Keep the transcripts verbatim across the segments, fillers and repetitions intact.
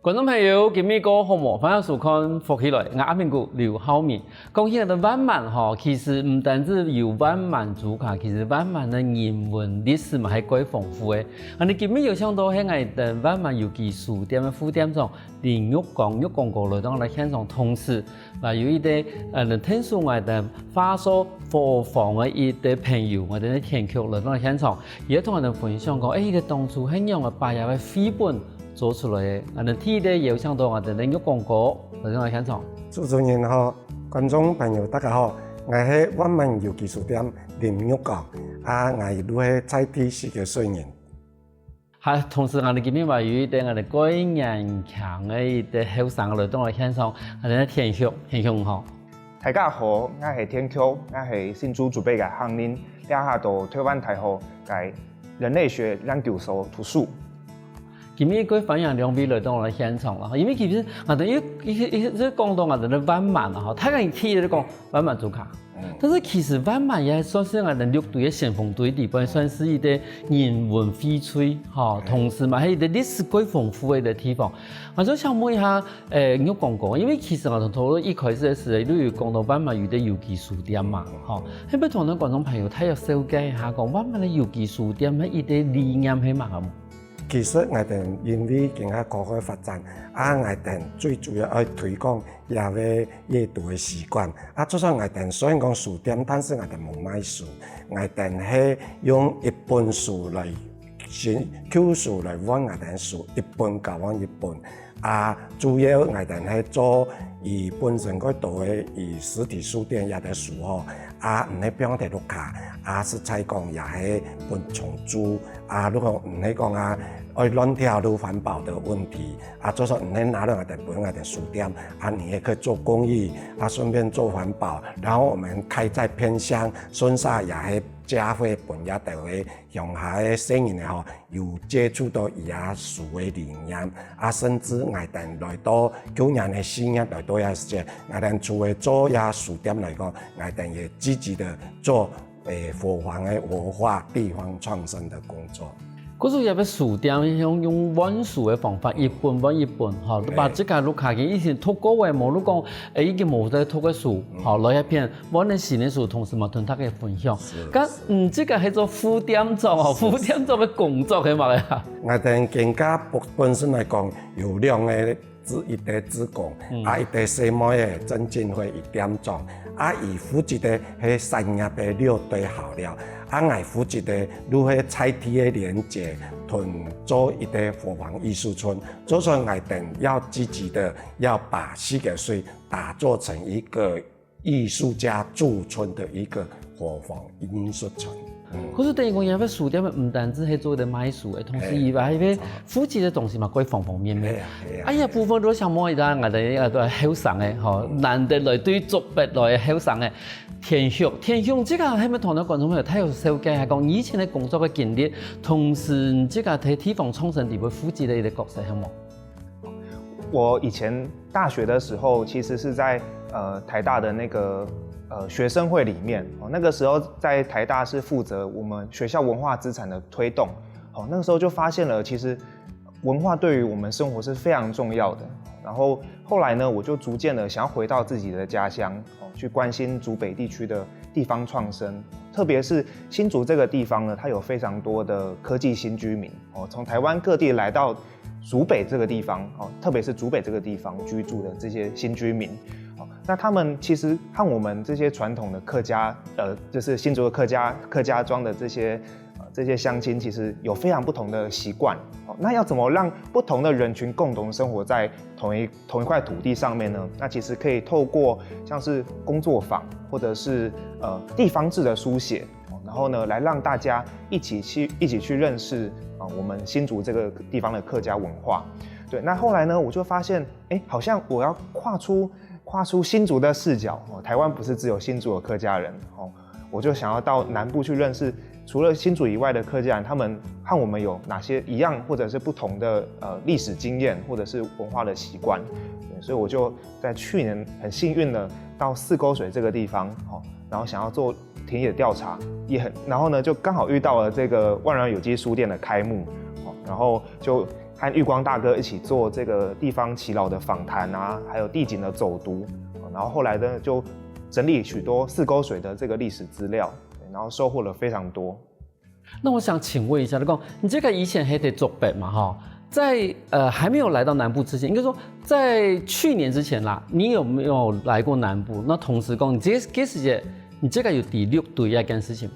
觀眾朋友，今晡日過好無？歡迎收看《福氣來》，𠊎阿明哥劉浩明。講起來个萬巒吼，其實毋單止有萬巒豬跤，其實萬巒个人文歷史嘛係蓋豐富个。恁呢今晡日邀請到係𠊎等萬巒有機書店个副店長林玉光，玉光哥來到𠊎等現場，同時還有一個呃，𢯭手𠊎等華碩伙房个一個朋友，𠊎等个田局來到現場，佢也同𠊎等分享講，誒，佢个當初係仰般把這個繪本做出來个。𠊎等第一個邀請到𠊎等个玉光哥來到現場。主持人好，觀眾朋友大家好，𠊎係萬巒有機書店林玉光，啊，𠊎就係在地四個歲人。 還同時𠊎等今晡日還有一個𠊎等蓋年輕个一個後生來到𠊎現場，𠊎等田局，田局好。大家好，𠊎係田局，𠊎係新竹竹北个校人，這下在臺灣大學个人類學研究所讀書。今晡日蓋歡迎兩位來到𠊎等現場啦，因為其實𠊎等一一一一講到𠊎等个萬巒啊，吼，大家一提就講萬巒豬跤。 但是其實萬巒也算係𠊎等六堆个先鋒堆裡背，算係一個人文薈萃，吼，同時嘛係一個歷史蓋豐富个一個地方。𠊎就想問一下，誒，玉光哥，因為其實𠊎等頭一開始个時節，你有講到萬巒有一個有機書店嘛，吼，係毋係同𠊎等觀眾朋友大約紹介一下，講萬巒个有機書店个一個理念係麼个？其實𠊎等因為今下科技發展，啊，𠊎等最主要愛推廣 這個閱讀个習慣。啊，就算𠊎等雖然講書店，但是𠊎等無賣書，𠊎等係用一本書來，新舊書來換𠊎等書，一本交換一本。啊，主要𠊎等係做佢本身蓋多个佢實體書店這個書吼，啊，毋係放在屋下，啊，實在講也係分蟲蛀，啊，如果毋係講啊，愛亂掉就環保个問題， 啊，就說你拿了𠊎等本𠊎等書店，啊，你也可以做公益，啊，順便做環保。然後我們開在偏鄉，順續也係教會分這兜个鄉下个細人仔吼，有接觸到這書个理念，啊，甚至𠊎等來到舊年个四月來到這時節，𠊎等除了做這書店來講，𠊎等也積極的做，誒，伙房个活化、地方創生的工作。 故所這個書店用用換書个方法，一本換一本，吼，把自家屋下个以前讀過个，無論講，誒，已經無再讀个書，吼，來一片換个新个書，同時嘛同大家分享。該，嗯，這個係做副店長哦，副店長个工作係麼个啊？𠊎等今下本本身來講，有兩個 一個志工，啊，一個細妹仔，曾靜慧佢店長，啊，佢負責个係產業个六堆好料，啊，𠊎負責个就係在地个連結，同做一個伙房藝術村，就算𠊎等要積極的要把四個水打造成一個藝術家駐村的一個伙房藝術村。 故所等於講，這個書店毋單止係做得賣書个，同時佢還係負責个東西嘛，蓋方方面面。哎呀，部分都想問一下，𠊎等這個後生个，吼，難得來對竹北來个後生个，田兄，田兄，這個係毋係同𠊎觀眾朋友大約紹介一下，講以前个工作个經歷，同時這個在地方創生裡背負責个一個角色，好無？ 我以前大學的時候，其實是在呃台大的那個呃學生會裡面哦，那個時候在台大是負責我們學校文化資產的推動。哦，那個時候就發現了，其實文化對於我們生活是非常重要的。然後後來呢，我就逐漸的想要回到自己的家鄉，哦，去關心竹北地區的地方創生，特別是新竹這個地方呢，它有非常多的科技新居民哦，從台灣各地來到 竹北這個地方，哦，特別是竹北這個地方居住的這些新居民，哦，那他們其實和我們這些傳統的客家，呃，就是新竹的客家客家莊的這些呃這些鄉親，其實有非常不同的習慣，哦，那要怎麼讓不同的人群共同生活在同一同一塊土地上面呢？那其實可以透過像是工作坊，或者是呃地方志的書寫， 哦，然後呢，來讓大家一起去一起去認識啊，我們新竹這個地方的客家文化。對，那後來呢，我就發現，哎，好像我要跨出跨出新竹的視角哦，台灣不是只有新竹有客家人哦，我就想要到南部去認識除了新竹以外的客家人，他們和我們有哪些一樣或者是不同的呃歷史經驗或者是文化的習慣。對，所以我就在去年很幸運的到四溝水這個地方哦，然後想要做 田野調查，也很，然後呢，就剛好遇到了這個萬巒有機書店的開幕，哦，然後就和玉光大哥一起做这个地方耆老的访谈啊，还有地景的走读，然后后来呢就整理许多四沟水的这个历史资料，然后收获了非常多。那我想请问一下，你讲你这个以前还在竹北嘛，哈，在呃还没有来到南部之前，应该说在去年之前啦，你有没有来过南部？那同时讲，你这个时节，你这个有第六对这件事情？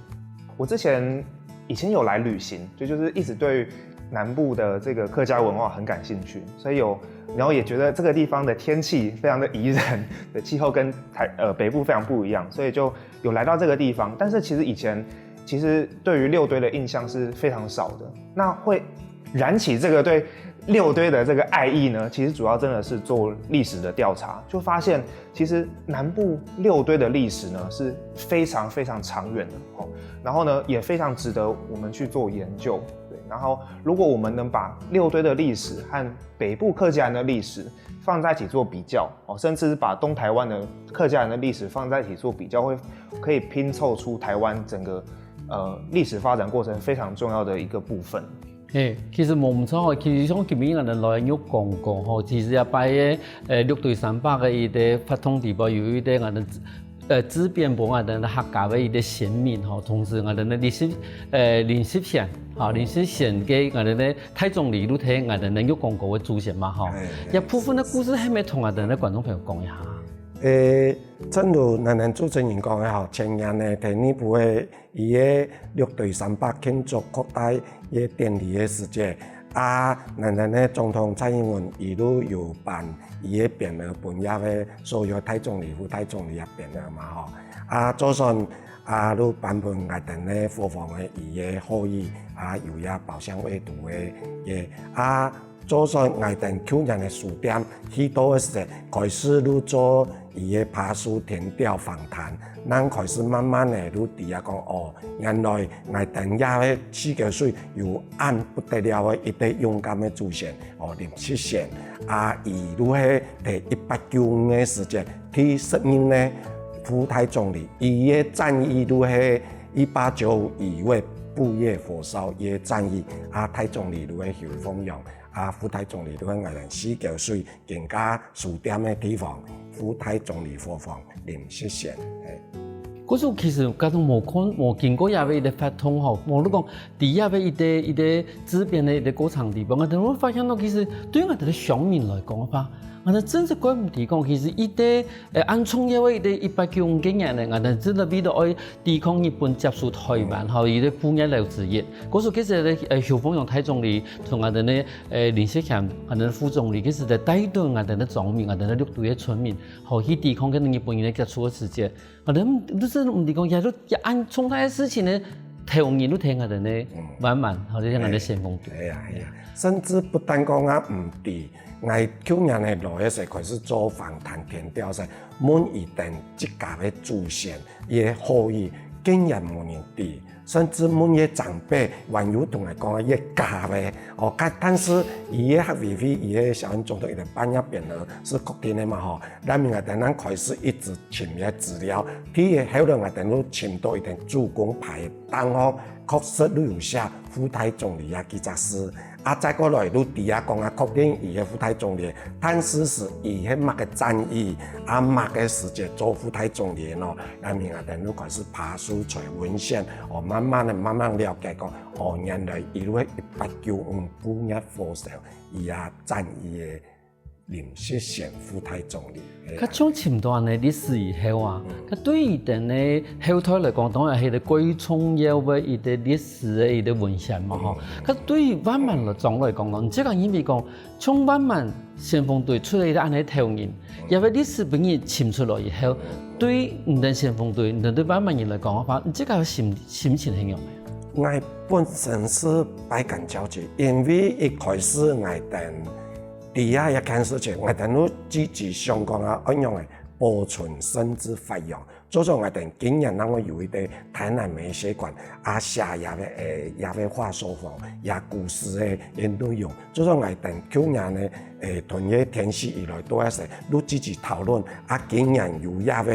我之前以前有来旅行，就就是一直对南部的这个客家文化很感兴趣，所以有，然后也觉得这个地方的天气非常的宜人，的气候跟台呃北部非常不一样，所以就有来到这个地方。但是其实以前其实对于六堆的印象是非常少的，那会燃起这个对六堆的这个爱意呢，其实主要真的是做历史的调查，就发现其实南部六堆的历史呢是非常非常长远的哦，然后呢也非常值得我们去做研究。对，然后如果我们能把六堆的历史和北部客家人的历史放在一起做比较哦，甚至是把东台湾的客家人的历史放在一起做比较，会可以拼凑出台湾整个呃历史发展过程非常重要的一个部分。嘿，其实無毋著吼，其实像今日𠊎等來有講過吼，其實這擺个呃六堆三伯个一个活動裡背有一个𠊎等呃自編分𠊎等客家个一个先民吼，同時𠊎等个林十呃林十賢吼，林十賢个𠊎等个大總理都係𠊎等个有講過个祖先嘛吼，這部分个故事係毋係同𠊎等个觀眾朋友講一下？誒，正如𠊎等主持人講个吼，前年呢，第二部个 佢个六堆三伯慶祝擴大个典禮个時節，啊，𠊎等个總統蔡英文佢都有頒佢个匾額分這个所有大總理、副大總理个匾額嘛吼。啊，就算啊，都頒分𠊎等个伙房个佢个後裔，啊，有這包廂位度个，个啊， 就算𠊎等舊年个書店去到个時，開始都做佢个爬樹田調訪談，正開始慢慢个都知啊講哦，原來𠊎等這个四溝水有恁不得了个一个勇敢个祖先哦，林十賢啊，佢都係在一八九五个時節第十任个副大總理，佢个戰役都係一八九五一月八月火燒佢个戰役啊，大總理都係邱鳳陽。 啊，副大總理都係𠊎等四溝水今个書店个地方，副大總理伙房林十賢。故所其實𠊎都無看無經過這个一个活動吼，無論講在這个一个一个自編个一个過程裡背，𠊎都會發現到其實對𠊎等个鄉民來講个話，𠊎等真係怪毋得講，其實一个呃恁重要个一个一八九五个年呢，𠊎等真係為著愛 抵抗日本接收台灣吼，佢个布業樓之一。故所其實呢，呃，邱鳳陽大總理同𠊎等呢，呃，林十賢𠊎等副總理，其實在帶動𠊎等个莊民，𠊎等个六堆个村民，吼，去抵抗該日本人个接收个時節。𠊎等都係毋知講，也都也恁重大个事情呢，頭人都聽𠊎等呢，萬萬，吼，就聽𠊎等先鋒隊。係啊，係啊，甚至不但講啊，毋知，𠊎舊年个來个時開始做訪談田調時，問佢等自家个祖先。 也可以，竟然無人知，甚至問个長輩，還有同𠊎講个假个。哦，但但是佢个客委會，佢个小安總統一定辦一遍了，是確定个嘛吼。那明仔等人開始一直尋个資料，第一後來𠊎等都尋到一點祖公牌个檔案，確實都有寫副大總理啊幾隻字。 啊，再過來，都知啊講啊，確定佢个副大總理，但是係佢係麼个戰役，啊，麼个時節做副大總理喏？啊，明仔等都開始爬書揣文獻，哦，慢慢个、慢慢了解講，哦，原來佢係一八九五八月火燒，佢啊戰役个臨時選副大總理。係啊。較像尋到恁呢歷史以後啊，該對於等呢後代來講，當然係一個最重要个一個歷史个一個文獻嘛吼。該對於萬巒來講來講咯，你自家認為講，像萬巒先鋒隊出來个恁呢頭人，也个歷史分人尋出來以後，對你等先鋒隊，你等對萬巒人來講个話，你自家心心情係仰般？ 𠊎本身係百感交集，因為一開始𠊎等知啊一件事情，𠊎等都積極想講啊，愛仰仔保存甚至發揚。就像𠊎等今年正會有一個台南美術館啊，寫這個誒這個畫作坊，這故事个个內容。就像𠊎等舊年呢，誒同个天時以來都係都積極討論啊，今年有這個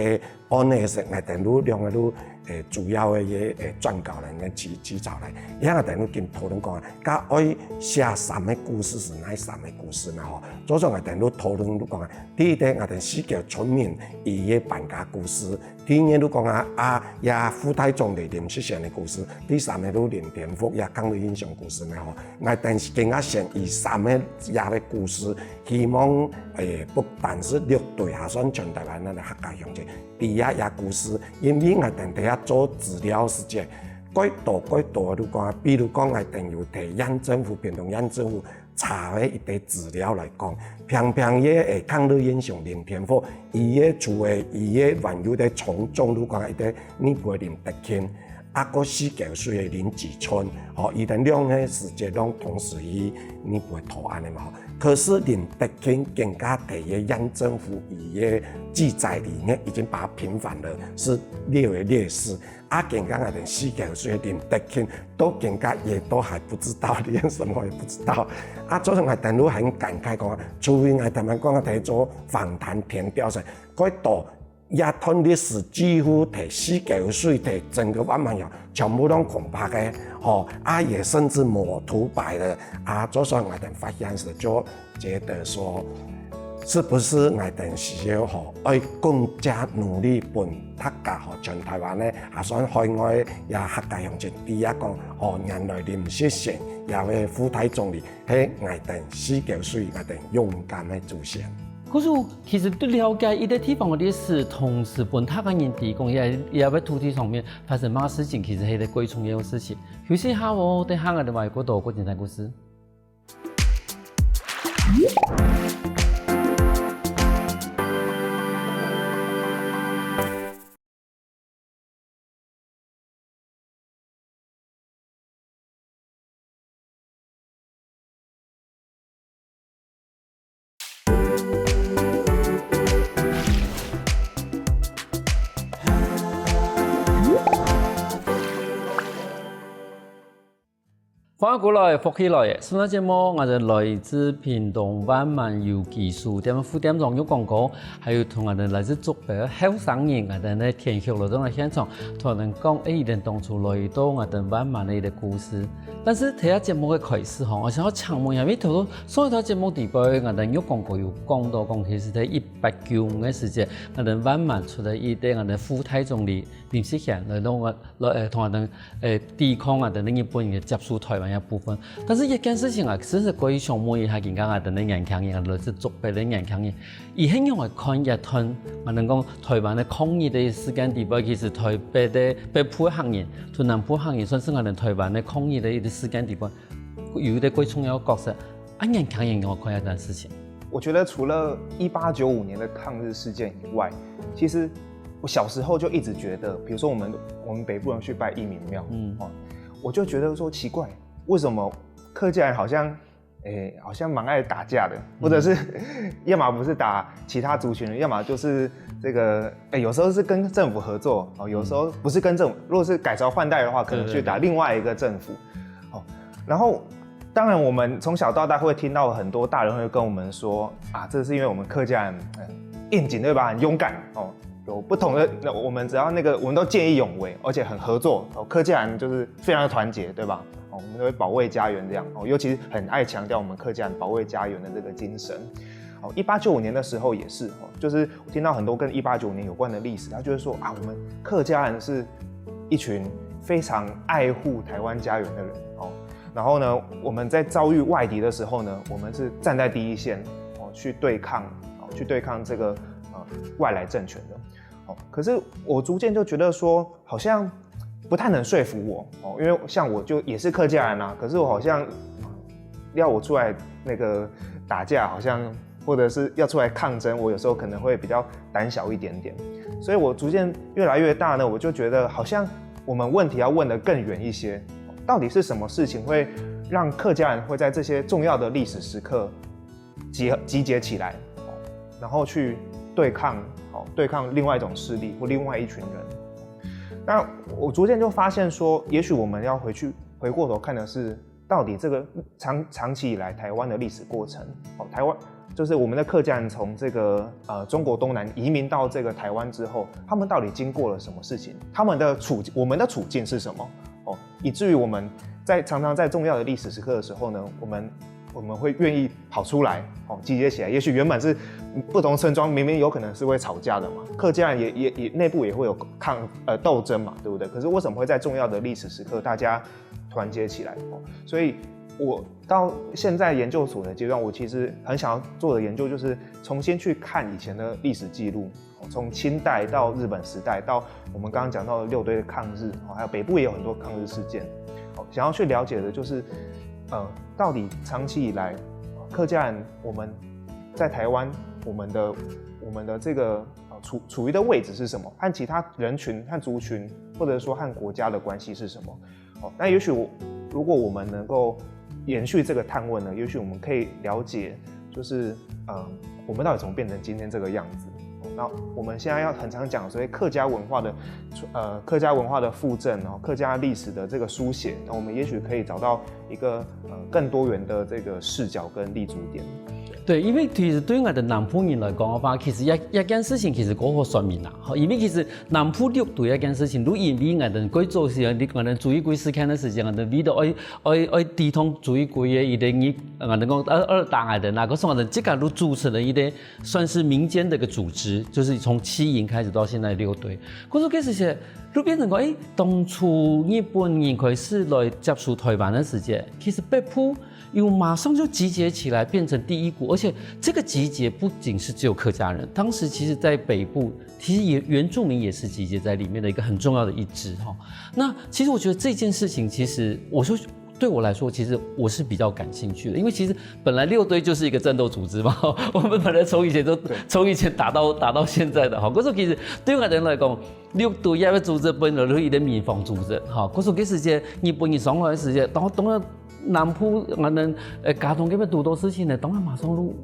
恁呢係𠊎等都兩個都誒，主要个一个誒，撰稿人个起起草人，也𠊎等都跟討論講啊，該愛寫三个故事是哪三个故事呢？吼，做上𠊎等都討論都講啊，第一个𠊎等四个村民佢个搬家故事，第二个都講啊啊，也副台長个林雪賢个故事，第三个都林天福也抗日英雄故事呢吼。𠊎等是更加選以三个這个故事，希望誒，不單是六堆，還算全台灣个客家鄉親，知這个故事。因為𠊎等在這做資料時節，蓋多蓋多，如果比如講𠊎等有提縣政府、屏東縣政府查个一个資料來講，平平个誒，抗日英雄林天福，佢个厝个佢个還有个從眾，如果一个內埔个林德慶，啊，過四溝水个林子春，吼，佢等兩个時節攏同時去內埔个投案个嘛。可是林德慶更加在个縣政府佢个記載裡面已經把他平反了，是列為烈士。啊，更加𠊎等四溝水个林德慶，都更加也都還不知道，連什麼也不知道。啊，做成𠊎等都很感慨講，除非𠊎等講佢做訪談田調查，蓋多 這段歷史幾乎在四溝水，在整個萬巒鄉全部都空白个，吼，啊也甚至無圖牌了，啊，做上𠊎等發現時就覺得說，是不是𠊎等需要吼，愛更加努力分大家吼，全台灣个，也算海外个客家鄉親知啊講，吼，原來林雪賢這位副台長哩，係𠊎等四溝水，𠊎等勇敢个祖先。 故所其實對了解一個地方个歷史，同時分大家人知講，這這位土地上面發生麼个事情，其實係一個蓋重要个事情。休息一下哦，等下𠊎等還有更多更精彩故事。 歡迎過來，福氣來了！今晡日節目，𠊎等來自屏東萬巒有機書店个副店長玉光哥，還有同𠊎等來自竹北个後生人，𠊎等个田畜來到現場，同𠊎等講，誒，佢等當初來到𠊎等萬巒个一個故事。但是，在這節目个開始吼，𠊎想要請問一下，因為頭先上一段節目底背，𠊎等玉光哥有講到講，其實在一八九五个時節，𠊎等萬巒出來一個𠊎等副台長哩林雪賢來到𠊎 來，誒，同𠊎等，誒，抵抗𠊎等日本人个接收台灣个部分。但是這件事情啊，其實可以想問一下，今下𠊎等个年輕人，來自竹北个年輕人，佢係仰般看這段，𠊎等講台灣个抗日个時間底背，其實台北个北部个客人，同南部客人，算是𠊎等台灣个抗日个一個時間底背，有一個蓋重要个角色。啊，年輕人仰般看這件事情？我覺得除了一八九五年的抗日事件以外，其實我小時候就一直覺得，比如說我們我們北部人去拜義民廟，嗯，哦，我就覺得說奇怪，為什麼客家人好像，誒，好像蠻愛打架的，或者是要麼不是打其他族群的，要麼就是這個，誒，有時候是跟政府合作，哦，有時候不是跟政府，如果是改朝換代的話，可能去打另外一個政府，哦，然後。當然，我們從小到大會聽到很多大人會跟我們說啊，這是因為我們客家人，嗯，硬頸對吧？很勇敢哦。有不同的，那我們只要那個，我們都見義勇為，而且很合作哦。客家人就是非常的團結，對吧？哦，我們都會保衛家園這樣哦，尤其很愛強調我們客家人保衛家園的這個精神。哦，一八九五年的時候也是哦，就是我聽到很多跟一八九五年有關的歷史，他就會說啊，我們客家人是一群非常愛護台灣家園的人哦。然後呢，我們在遭遇外敵的時候呢，我們是站在第一線哦，去對抗哦，去對抗這個呃外來政權的。哦，可是我逐漸就覺得說，好像不太能說服我哦，因為像我就也是客家人啊，可是我好像要我出來那個打架，好像或者是要出來抗爭，我有時候可能會比較膽小一點點。所以我逐漸越來越大呢，我就覺得好像我們問題要問得更遠一些，到底是什麼事情會讓客家人會在這些重要的歷史時刻集合集結起來，然後去對抗，哦，對抗另外一種勢力或另外一群人。那我逐漸就發現說，也許我們要回去回過頭看的是到底这个长长期以来台湾的历史过程，哦，台湾就是我们的客家人从这个呃中国东南移民到这个台湾之后，他们到底经过了什么事情？他们的处我们的处境是什么？哦，以至于我们在常常在重要的历史时刻的时候呢，我们我们会愿意跑出来，哦，集结起来。也许原本是不同村庄，明明有可能是会吵架的嘛，客家人也也也内部也会有抗呃斗争嘛，对不对？可是为什么会在重要的历史时刻大家团结起来？哦，所以我到现在研究所的阶段，我其实很想要做的研究就是重新去看以前的历史记录，从清代到日本时代，到我们刚刚讲到的六堆的抗日，哦，还有北部也有很多抗日事件，哦，想要去了解的就是，呃，到底长期以来，呃客家人我们在台湾，我们的我们的这个呃处处于的位置是什么，和其他人群、和族群，或者说和国家的关系是什么？哦，那也许我如果我们能够延续这个探问呢，也许我们可以了解，就是嗯，我们到底怎么变成今天这个样子？哦，那我们现在要很常讲所谓客家文化的，呃，客家文化的复振，哦，客家历史的这个书写，那我们也许可以找到一个呃更多元的这个视角跟立足点。对，因为其实对于我们南部人来讲的话，其实这这件事情其实过好说明啦，吼，因为其实南部六堆这件事情，如因为我们过早时，我们注意过事件的时间，我们为了爱爱爱抵抗注意过的一个你，我们讲二二打矮的那个，所以我们自家都组成了一个算是民间的一个组织，就是从七营开始到现在六堆。可是其实是，就变成讲，哎，当初日本人开始来接触台湾的时间，其实北部又马上就集结起来，变成第一股，而且这个集结不仅是只有客家人，当时其实在北部，其实也原住民也是集结在里面的一个很重要的一支哈。那其实我觉得这件事情，其实我说对我来说，其实我是比较感兴趣的，因为其实本来六堆就是一个战斗组织嘛，我们本来从以前都从以前打到打到现在的哈，可是其实对我来讲，六堆也要组织本来就一个民防组织哈，可是这时间日本人上来的时间，当当然南部俺们呃，加东这边堵到事情呢，当然马上路。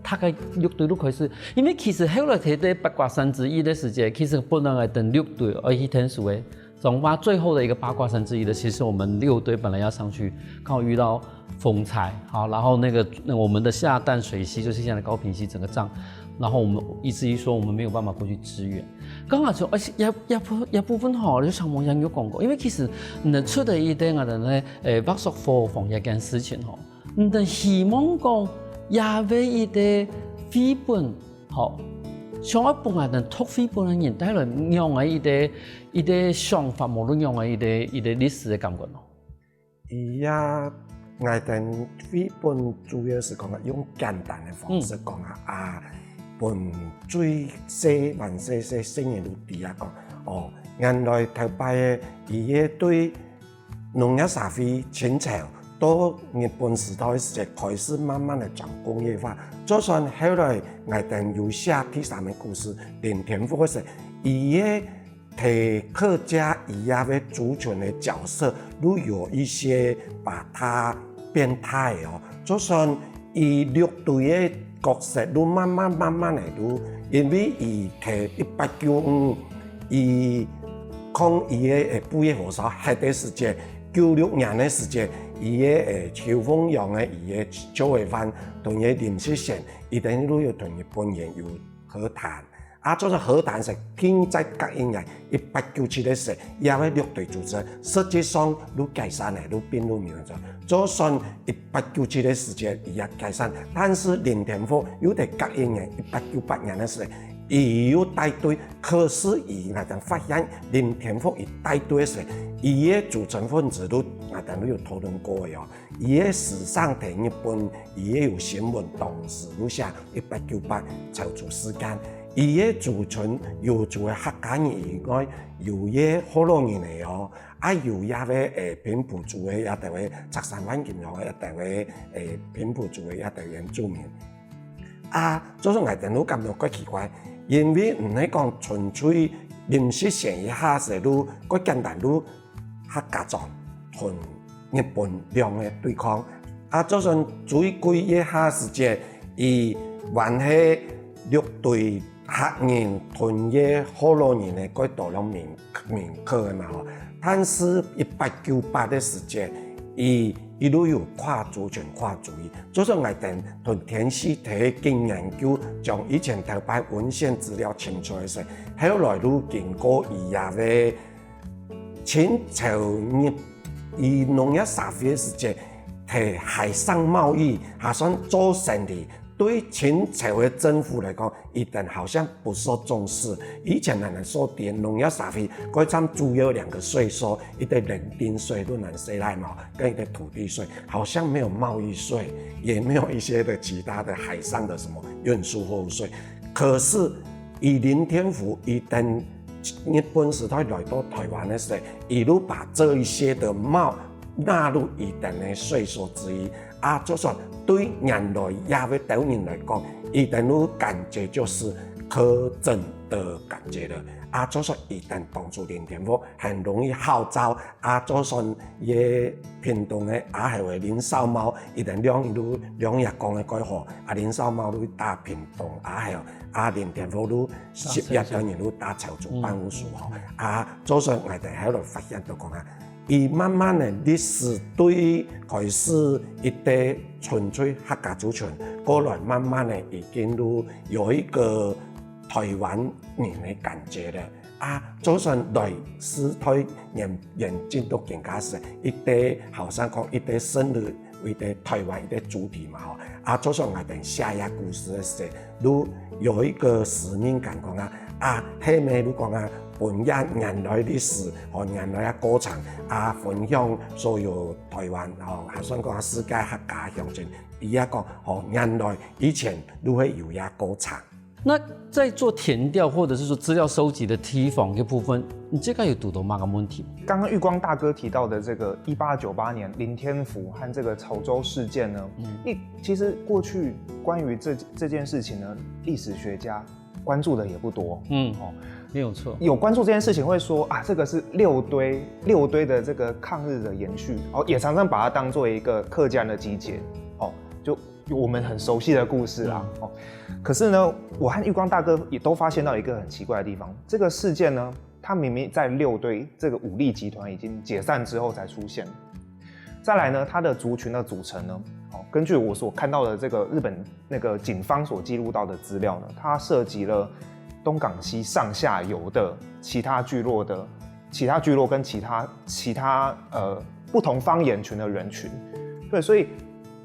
大概六堆路开始，因为其实后来提的八卦山之一的时间，其实本来等六堆而去天数诶，总话最后的一个八卦山之一的，其实我们六堆本来要上去，刚好遇到风灾，好，然后那个那我们的下淡水溪就是现在的高屏溪整个涨，然后我们意思一说我们没有办法过去支援，刚好说而且也也不也部分吼，就像我刚有讲过，因为其实你出的一点啊的呢，诶，白色火防一件事情吼。 你等希望讲，也为一个繪本，吼，想要分俺等读繪本的人带来样个一个一个想法，无论样个一个一个历史的感觉咯。伊呀，𠊎等繪本主要是讲用简单的方式讲啊，啊，分最细、万细细、细人都知啊讲，哦，原来头摆个伊个对 农业社会清朝到日本时代个时节，开始慢慢个将工业化。就算后来𠊎等有写第三个故事，林天福个时，伊个提客家伊个族群个角色，都有一些把它变态哦。就算 伊六堆个角色都慢慢慢慢个都，因为伊提一八九五，伊抗伊个诶布叶火烧黑个时节，九六年个时节，伊个诶邱凤阳个伊个周伟帆同个林世贤，伊等于都有同日本人有和谈。 啊，就算和谈是天在隔一年，一八九七个时，也个六堆组织，实际上都解散了，都并都没有做。就算一八九七个时间，伊也解散，但是林天福又在隔一年，一八九八年个时，伊又带队，可是伊那天发现林天福伊带队个时，伊个组成分子都，啊，咱都有讨论过个哦。 伊个时常在日本，伊个有新闻当时就写一八九八草族事件，伊个族群有除个客家人以外，有个福佬人个哦，啊有也个诶平埔族个也等个赤山環境个也等个诶平埔族个也等原住民。啊，就是𠊎等都感到怪奇怪，因为毋系讲纯粹临时选一下，是都怪简单都 客家庄同日本两个对抗。啊，就算最近一下時節，佢還係六堆客人同个福佬人个過多了明明確个嘛吼。但是一八九八个時節，佢佢都有跨族群、跨族裔。就算𠊎等同電視台个研究，將以前頭擺文獻資料尋出來時，後來都經過佢也个清朝入，佢農業社會个時節，係海上貿易，還算做生理，對清朝个政府來講，佢等好像不受重視。以前𠊎等所知農業社會，佢等主要兩個稅收，一個人丁稅，就人細倈嘛，跟一個土地稅，好像沒有貿易稅，也沒有一些的其他的海上的什麼運輸貨物稅。可是以林天福佢等日本時代來到台灣个時，佢就把這一些的貿納入佢等个稅收之一。啊，就算對原來這位島人來講，佢等个感覺就是課徵的感覺了。啊，就算佢等當初林天福很容易號召，啊，就算也屏東个阿猴个林少貓，佢等兩，兩，兩儕講个蓋好，啊，林少貓就打屏東阿猴，啊，林天福就十一等人就打潮州辦事處吼，啊，就算𠊎等後來發現到講啊，佢慢慢个歷史對開始一個純粹客家族群，過來慢慢个已經就有一個台灣人个感覺了。啊，就算來時代演，演進到今下時，一個好像講一個生日，一個台灣一個主題嘛吼。啊，就算𠊎等寫這故事个時，就有一個使命感講啊，啊，係毋係就講啊，分這原來歷史和原來个過程啊，分享所有台灣吼，還算講世界客家鄉親，佢也講吼，原來以前就會有這過程。那在做田調或者是說資料收集的提訪的部分，你這個有堵到麼个問題？剛剛玉光大哥提到的這個一八九八年林天福和這個潮州事件呢，嗯，一其實過去關於這這件事情呢，歷史學家關注的也不多，嗯，哦，沒有錯。有關注這件事情會說啊，這個是六堆六堆的這個抗日的延續，哦，也常常把它當做一個客家人的集結，哦，就我們很熟悉的故事啦，哦。可是呢，我和玉光大哥也都發現到一個很奇怪的地方，這個事件呢，它明明在六堆這個武力集團已經解散之後才出現。再來呢，它的族群的組成呢，哦，根據我所看到的這個日本那個警方所記錄到的資料呢，它涉及了東港溪上下游的其他聚落的其他聚落跟其他其他呃不同方言群的人群，对，所以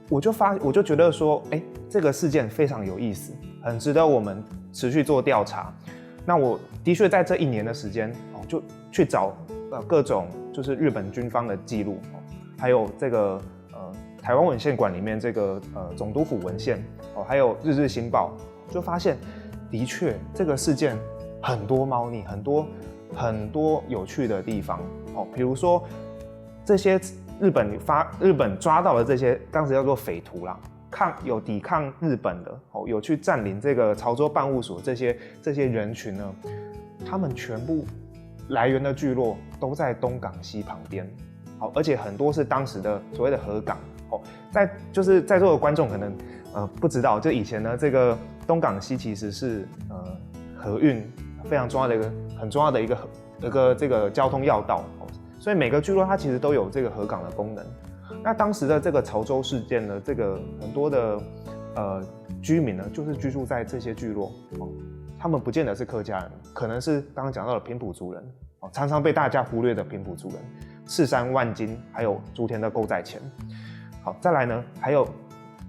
我就发我就觉得说，哎，这个事件非常有意思，很值得我们持续做调查。那我的确在这一年的时间，哦，就去找呃各种就是日本军方的记录，哦，还有这个呃台湾文献馆里面这个呃总督府文献，哦，还有日日新报，就发现的确这个事件很多猫腻，很多很多有趣的地方，哦，比如说这些日本发日本抓到的这些当时叫做匪徒啦，抗有抵抗日本的，哦，有去占领这个潮州办务所这些这些人群呢，他们全部来源的聚落都在东港溪旁边，好，而且很多是当时的所谓的河港，哦，在就是在座的观众可能呃不知道，就以前呢这个东港溪其实是呃河运非常重要的一个很重要的一个河一个这个交通要道，哦，所以每个聚落它其实都有这个河港的功能。那当时的这个潮州事件呢，这个很多的呃居民呢，就是居住在这些聚落，哦，他们不见得是客家人，可能是刚刚讲到的平埔族人，哦，常常被大家忽略的平埔族人，赤山万金，还有竹田的勾仔乾。好，再来呢，还有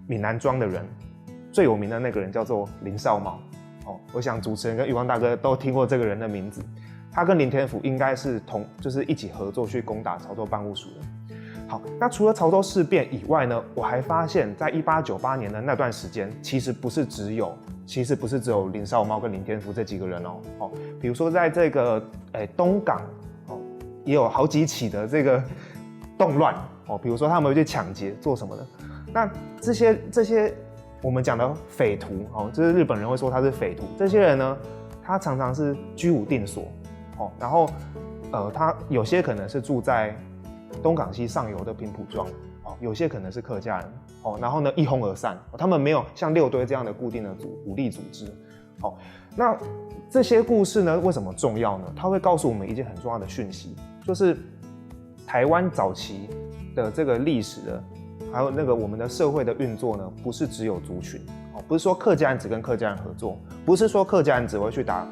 闽南庄的人，最有名的那个人叫做林少猫。哦，我想主持人跟玉光大哥都听过这个人的名字。他跟林天福应该是同，就是一起合作去攻打潮州办务署的。好，那除了潮州事变以外呢，我还发现，在一八九八年的那段时间，其实不是只有，其实不是只有林少猫跟林天福这几个人哦。哦，比如说在这个诶东港哦，也有好几起的这个动乱哦，比如说他们会去抢劫做什么的，那这些这些我们讲的匪徒哦，就是日本人会说他是匪徒，这些人呢，他常常是居无定所哦，然后呃，他有些可能是住在东港溪上游的平埔庄哦，有些可能是客家人哦，然后呢一哄而散，哦，他们没有像六堆这样的固定的组武力组织。好，那这些故事呢，为什么重要呢？它会告诉我们一件很重要的讯息，就是台湾早期的这个历史的还有那个我们的社会的运作呢，不是只有族群哦，不是说客家人只跟客家人合作，不是说客家人只会去打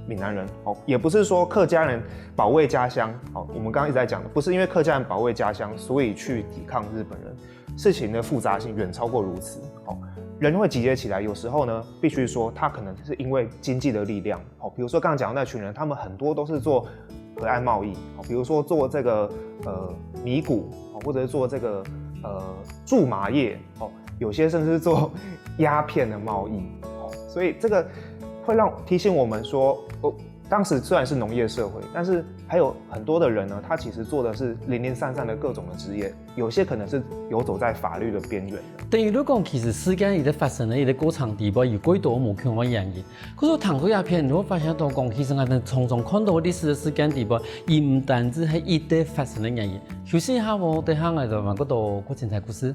闽南人哦，也不是说客家人保卫家乡哦。我们刚刚一直在讲的，不是因为客家人保卫家乡，所以去抵抗日本人。事情的复杂性远超过如此哦。人会集结起来，有时候呢，必须说他可能是因为经济的力量哦。比如说刚刚讲的那群人，他们很多都是做河岸贸易哦，比如说做这个呃米谷哦，或者是做这个呃苎麻叶哦，有些甚至是做鸦片的贸易哦。所以这个会让提醒我们说，哦，当时虽然是农业社会，但是还有很多的人呢，他其实做的是零零散散的各种的职业，有些可能是游走在法律的边缘的。等於你講，其實事件一直發生的一個過程底背，有幾多無共个原因。可是談到這片，你會發現到講，其實𠊎等常常看到歷史的事件底背，佢毋單止係一直發生的原因。休息一下哦，等下𠊎等慢慢講到過精彩故事。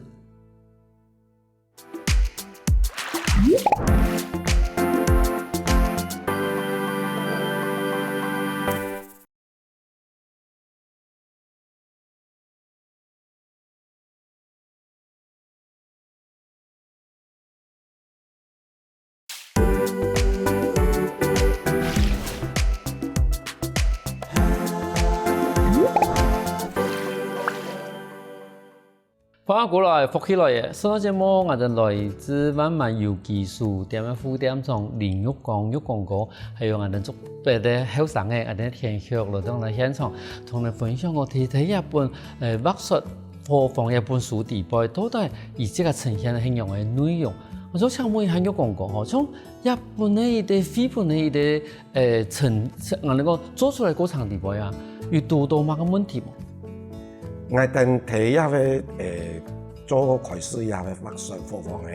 歡迎過來，福氣來了！上个節目，𠊎等來自萬巒有機書店个副店長林玉光玉光哥，還有𠊎等做別个後生个，𠊎等天后來到來現場，同你分享个第一本，呃，畫說伙房一本書底背，到底佢這个呈現係仰个內容。𠊎想請問一下玉光哥吼，像這本个一個繪本个一個，呃，呈，𠊎等講做出來過程底背啊，有堵到麼个問題無？ 𠊎等第一个，呃，做開始這个畫說伙房个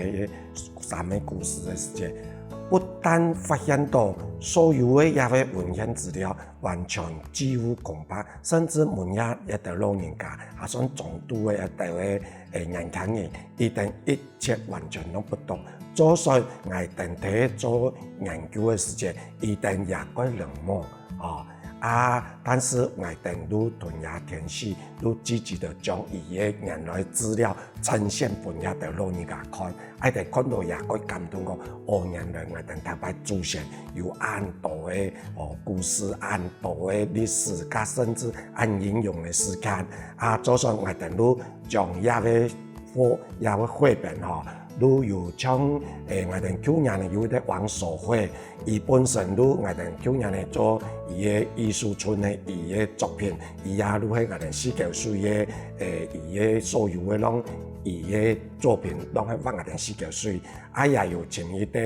三个故事个時節，不但發現到所有个這个文獻資料完全幾乎空白，甚至問這一兜老人家，也算中度个一兜个，呃，年輕人，佢等一切完全攏不懂。做所以𠊎等第一做研究个時節，佢等也蓋冷漠，哦。 啊，但是𠊎等都吞下天時，都積極个將佢个原來資料呈現分這兜老人家看，𠊎等看到也蓋感動講，哦，原來𠊎等頭擺祖先有恁多个哦故事，恁多个歷史，佮甚至恁英勇个事件。啊，做所以𠊎等都將這个 或這个繪本吼，都有像，誒，𠊎等舊年呢有一個王守輝，佢本身都𠊎等舊年呢做佢个藝術村个佢个作品，佢也都係𠊎等四九歲个，誒，佢个所有个攏佢个作品攏係畫𠊎等四九歲，啊也有請一個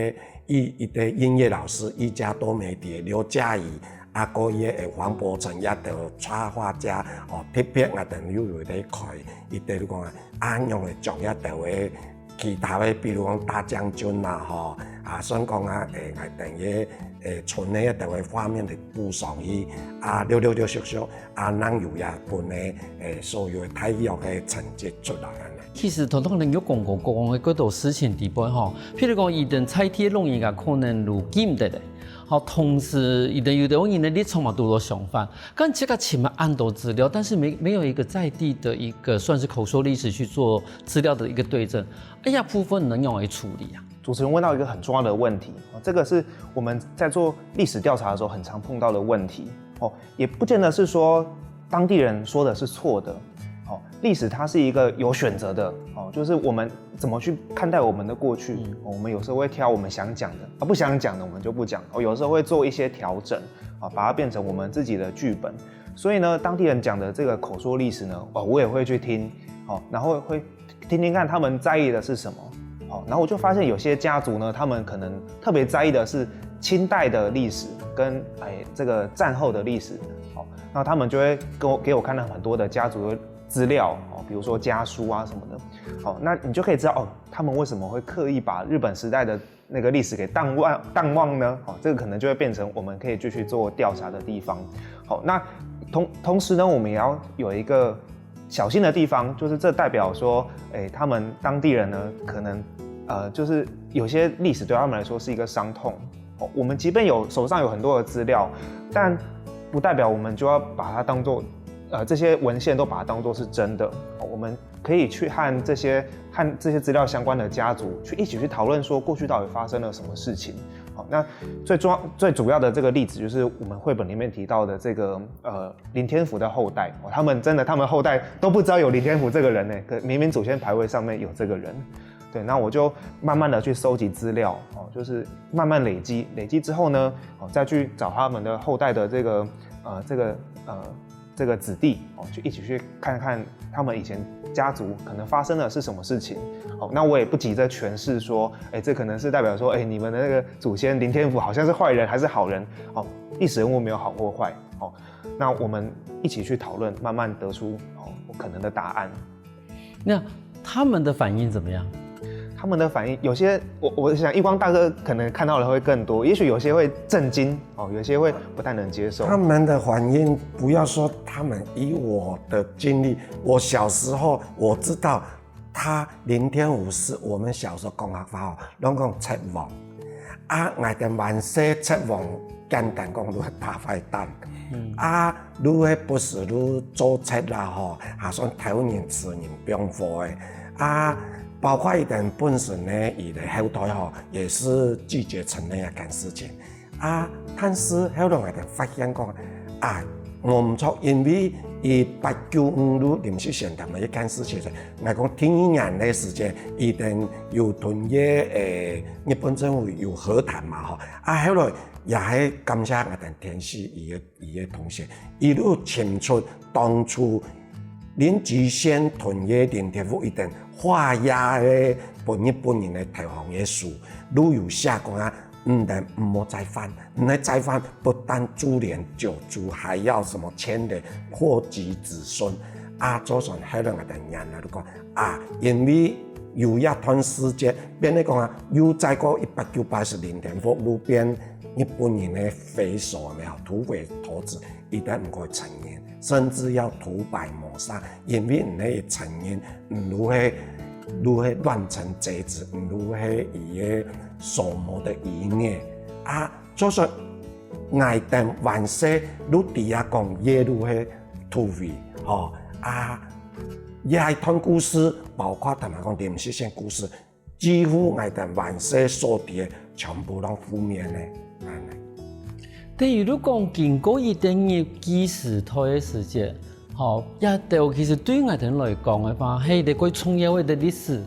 一一個音樂老師，一家多媒體劉嘉怡， 啊，過去个黃伯承也兜插畫家，哦，特別𠊎等又有咧開，佢兜講啊，啊，仰會將這兜个其他个，比如講大將軍啦，吼，啊，算講啊，誒，𠊎等个，誒，村个這兜个畫面來補上去，啊，陸陸陸續續，啊，正有這本个，誒，所有个大約个成績出來恁呢。其實頭先你有講過，講个幾多事情底背吼，譬如講，佢等在地个老人家可能都記毋得咧。 好，同時，佢等有兜人个立場嘛，都有想法，但這個尋了恁多資料，但是沒沒有一個在地的一個算是口說歷史去做資料的一個對證，哎呀，部分能用來處理啊。主持人问到一个很重要的问题，哦，这个是我们在做历史调查的时候很常碰到的问题。哦，也不见得是说当地人说的是错的。哦，历史它是一个有选择的，哦，就是我们怎么去看待我们的过去。哦，我们有时候会挑我们想讲的，啊，不想讲的我们就不讲。哦，有时候会做一些调整，啊，把它变成我们自己的剧本。所以呢，当地人讲的这个口说历史呢，哦，我也会去听，哦，然后会听听看他们在意的是什么。哦，然后我就发现有些家族呢，他们可能特别在意的是清代的历史跟，哎，这个战后的历史。哦，那他们就会给我给我看了很多的家族的资料，哦，比如说家书啊什么的。哦，那你就可以知道，哦，他们为什么会刻意把日本时代的那个历史给淡忘淡忘呢？哦，这个可能就会变成我们可以继续做调查的地方。好，那同同时呢，我们也要有一个小心的地方，就是这代表说，诶，他们当地人呢，可能呃，就是有些历史对他们来说是一个伤痛。哦，我们即便有手上有很多的资料，但不代表我们就要把它当做呃，这些文献都把它当作是真的。哦，我们可以去和这些和这些资料相关的家族去一起去讨论说过去到底发生了什么事情。好，那最重要最主要的这个例子就是我们绘本里面提到的这个呃林天福的后代。哦，他们真的他们后代都不知道有林天福这个人呢，可明明祖先牌位上面有这个人。对，那我就慢慢的去收集资料，哦，就是慢慢累积，累积之后呢，哦，再去找他们的后代的这个呃这个呃这个子弟，哦，去一起去看看他们以前家族可能发生的是什么事情。哦，那我也不急着诠释说，哎，这可能是代表说，哎，你们的那个祖先林天福好像是坏人还是好人。哦，历史人物没有好或坏。哦，那我们一起去讨论，慢慢得出哦可能的答案。那他们的反应怎么样？他们的反应，有些我我想一光大哥可能看到的会更多，也许有些会震惊哦，有些会不太能接受。他们的反应，不要说他们，以我的经历，我小时候我知道他林天福是我们小时候讲客话哦，拢讲贼王。啊，𠊎兜還細贼王，簡单講就係大坏蛋。啊，就係不時就做賊啦吼，也算偷人、食人、放火个。啊，包括佢兜本身呢，佢个後代吼，也是拒絕承認這件事情。啊，但是後來𠊎兜發現講，啊，無毋著，因為一八九五就臨時選擇嘛，一件事情，𠊎講第二年个時間，佢兜有同个誒日本政府有和談嘛吼，啊，後來也係感謝𠊎兜天使佢个佢个同學，佢就尋出當初林吉先同个林天福佢兜畫押个分日本人个投降个書，就有寫講啊， 你兜毋好再犯，你兜再犯不但株連九族，還要什麼牽連禍及子孫。啊，做成後來𠊎兜人啊就講啊，因為有一段時間，變成講啊，又再過一八九八十年代，福佬變日本人个匪首，有沒有？土匪頭子，佢兜毋會承認，甚至要土法謀殺，因為你个承認，你就係就係亂臣賊子，你就係佢个所謀的餘孽。啊，就說𠊎兜還細就知啊講，這就係土匪吼。啊，這一段故事，包括頭先講林錫仙故事，幾乎𠊎兜還細所知个全部攏負面个。等於你講經過一段日據時代个時節，吼，這兜其實對𠊎兜來講个話，係一個重要个歷史。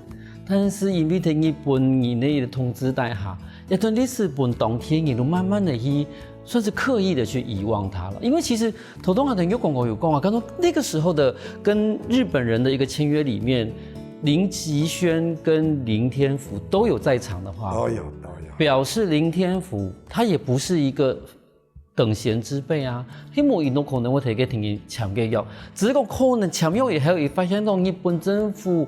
但是因為在日本人个統治底下，這段歷史分當地人都慢慢的去，算是刻意的去遺忘它了。因為其實頭先𠊎兜有講過有講啊，剛剛那個時候的跟日本人的一個簽約裡面，林錫仙跟林天福都有在場的話，都有都有。表示林天福他也不是一個等閒之輩啊，佢無一定可能會提个同佢簽个約，只是講可能簽約以後，佢發現到日本政府，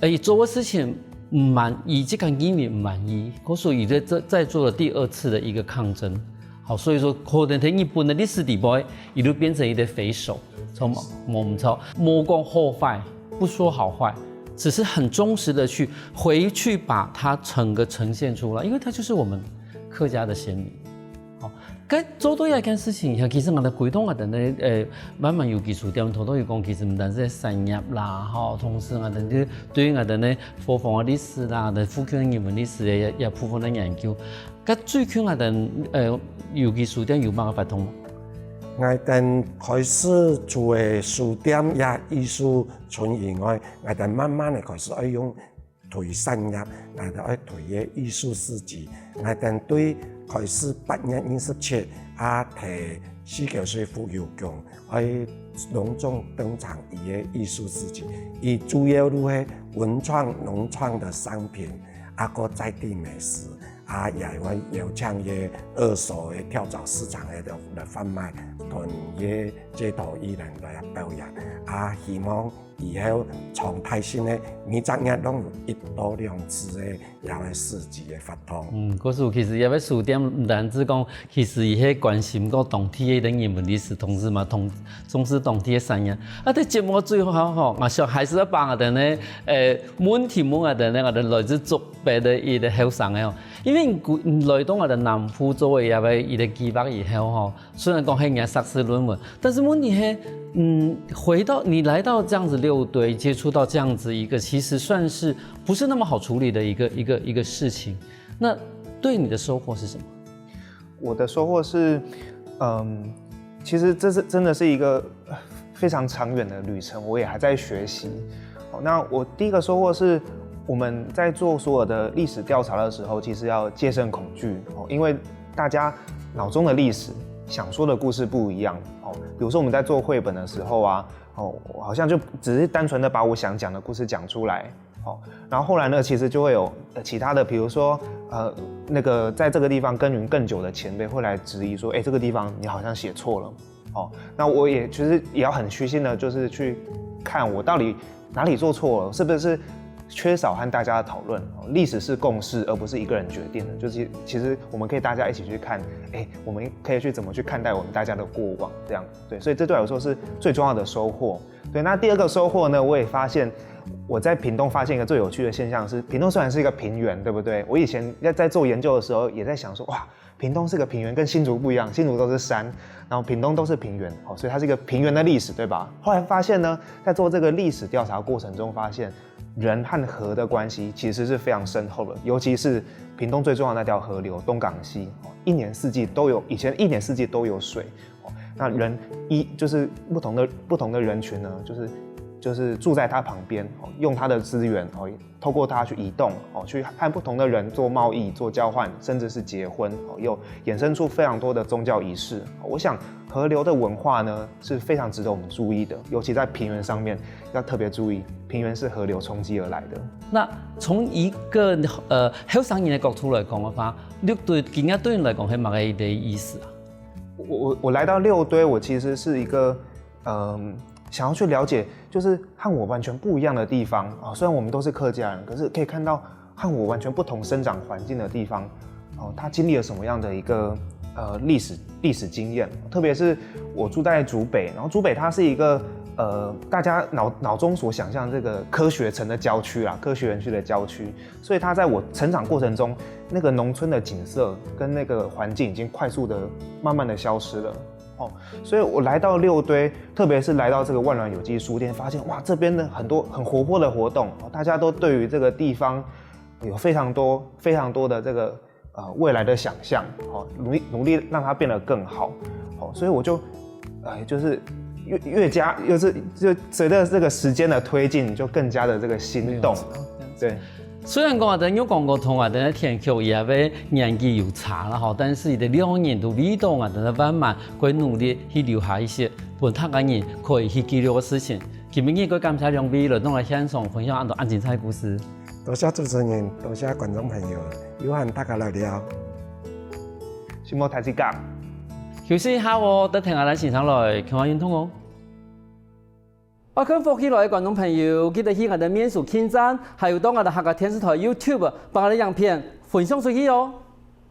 誒，做个事情毋滿意，這個人民毋滿意，故所以在這再做了第二次的一個抗爭。好，所以說可能在日本的歷史底背，佢就變成一個匪首，錯嗎？無毋著，無講好壞，不說好壞，只是很忠實的去回去把它整個呈現出來，因為他就是我們客家的先民。好，該做到這件事情以後，其實𠊎兜歸棟𠊎兜呢，誒，滿滿有機書店，頭頭有講，其實毋單止產業啦，吼，同時𠊎兜就對𠊎兜呢，伙房个歷史啦，同附近个人文歷史个也也部分个研究。該最近𠊎兜，呃，有機書店有麼个活動？ 𠊎兜開始除了書店也藝術村以外，𠊎兜慢慢个開始愛用推產業，𠊎兜愛推个藝術市集。𠊎兜對開始八月二十七啊，在四九水福有宮，愛隆重登場佢个藝術市集。佢主要就係文創、農創的商品，啊，過在地美食。 啊，也會邀請个二手个跳蚤市場个來來販賣，同个街頭藝人來表演。啊，希望以後長大型个每隻月攏有一到兩次个這个市集个活動。嗯，故所其實這个書店毋單止講，其實佢係關心到當地个人文歷史，同時嘛，同，重視當地个產業。啊，在節目最後吼，𠊎想還係愛幫𠊎兜呢，呃，問題問𠊎兜呢，𠊎兜來自竹北个一个後生个吼，因為你來到𠊎兜南部做為這个一个計畫以後吼，雖然講係人碩士論文，但是問題係，嗯，回到，你來到這樣子六堆，接觸到這樣子一個其實算是不是那麼好處理的一個，一個，一個事情，那對你的收穫是什麼？我的收穫是，嗯，其实这是真的是一个非常长远的旅程，我也还在学习。好，那我第一个收获是，我们在做所有的历史调查的时候，其实要戒慎恐惧哦，因为大家脑中的历史想说的故事不一样哦。比如说我们在做绘本的时候啊，哦，好像就只是单纯的把我想讲的故事讲出来，哦，然后后来呢，其实就会有呃其他的，比如说呃那个在这个地方耕耘更久的前辈会来质疑说，哎，这个地方你好像写错了，哦，那我也其实也要很虚心的，就是去看我到底哪里做错了，是不是缺少和大家的讨论？哦，历史是共识，而不是一个人决定的。就是其实我们可以大家一起去看，哎，我们可以去怎么去看待我们大家的过往，这样对。所以这对我来说是最重要的收获。对，那第二个收获呢，我也发现我在屏东发现一个最有趣的现象是，屏东虽然是一个平原，对不对？我以前在在做研究的时候也在想说，哇，屏东是个平原，跟新竹不一样，新竹都是山，然后屏东都是平原，哦，所以它是一个平原的历史，对吧？后来发现呢，在做这个历史调查过程中发现，人和河的关系其实是非常深厚的，尤其是屏东最重要的那条河流东港溪，哦，一年四季都有，以前一年四季都有水，哦，那人一就是不同的不同的人群呢，就是就是住在它旁边，哦，用它的资源，哦，透过它去移动，哦，去和不同的人做贸易、做交换，甚至是结婚，哦，又衍生出非常多的宗教仪式。哦，我想河流的文化呢是非常值得我们注意的，尤其在平原上面要特别注意，平原是河流冲积而来的。那从一个呃后生人的角度来讲的话，六堆今仔对你来讲是么个一个意思啊？我我我来到六堆，我其实是一个嗯、想要去了解，就是和我完全不一样的地方啊。虽然我们都是客家人，可是可以看到和我完全不同生长环境的地方，哦，他经历了什么样的一个呃历史历史经验。特别是我住在竹北，然后竹北它是一个呃大家脑脑中所想象这个科学城的郊区啦，科学园区的郊区，所以它在我成长过程中，那个农村的景色跟那个环境已经快速的慢慢的消失了。哦，所以我来到六堆，特别是来到这个万峦有机书店，发现哇，这边的很多很活泼的活动，哦，大家都对于这个地方有非常多非常多的这个呃未来的想象，哦，努力努力让它变得更好，哦，所以我就，哎，就是越越加又是就随着这个时间的推进，就更加的这个心动，对。虽然讲啊，等有讲过同啊，等个田口也为年纪有差了哈，但是伊个两年都味道啊，等个慢慢会努力去留下一些，分他个人可以去记录个事情。今日个感谢两位来到来现场分享恁多恁精彩个故事。多谢主持人，多谢观众朋友，有和大家来聊。承蒙大家。休息一下哦，等听下来欣赏来，共下运动哦。 爱看福气来个观众朋友，记得去我们的面书网站，还有到我们客家电视台YouTube，把我们的影片分享出去哦。